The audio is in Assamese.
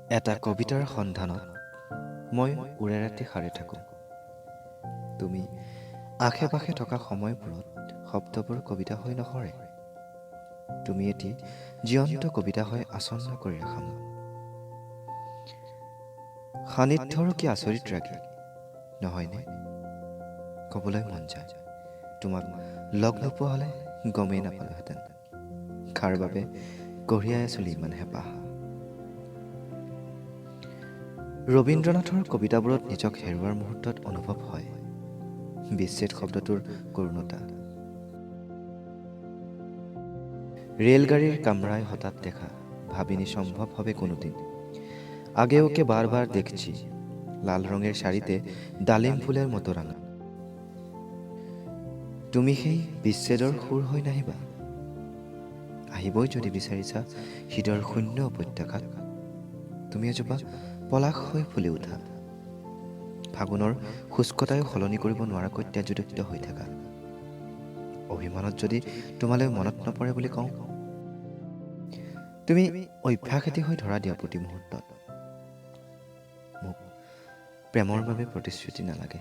এটা কবিতাৰ সন্ধানত মই ওৰে ৰাতি সাৰে থাকোঁ। তুমি আশে পাশে থকা সময়বোৰত শব্দবোৰ কবিতা হৈ নসৰে। তুমি এটি জীৱন্ত কবিতা হৈ আচ্ছন্ন কৰি ৰাখা মোক। সান্নিধ্যৰো কি আচৰিত ৰাগি নহয়নে? ক'বলৈ মন যায়, তোমাক লগ নোপোৱা হ'লে গমেই নাপালোহেঁতেন কাৰ বাবে কঢ়িয়াই আছিলোঁ ইমান হেঁপাহ। ৰবীন্দ্ৰনাথৰ কবিতাবোৰত নিজক হেৰুৱাৰ মুহূৰ্তত অনুভৱ হয় বিচ্ছেদ শব্দটোৰ কৰুণতা। ৰেলগাড়ীৰ কামৰায় হঠাৎ দেখা, ভাবিনি সম্ভব হবে কোনোদিন। আগে ওকে বারবার দেখছি, লাল রঙের শাড়িতে ডালিম ফুলের মতো রাঙা। তুমি সেই বিচ্ছেদৰ সুৰ হৈ নাহিবা। আহিবই যদি বিচাৰিছা হৃদয়ৰ শূন্য উপত্যকাত, তুমি এজোপা পলাশ হৈ ফুলি উঠা। ফাগুনৰ শুষ্কতায়ো সলনি কৰিব নোৱাৰাকৈ তেজোদীপ্ত হৈ থাকা। অভিমানত যদি তোমালৈ মনত নপৰে বুলি কওঁ, তুমি অভ্যাস এটি হৈ ধৰা দিয়া প্ৰতি মুহূৰ্তত। মোক প্ৰেমৰ বাবে প্ৰতিশ্ৰুতি নালাগে।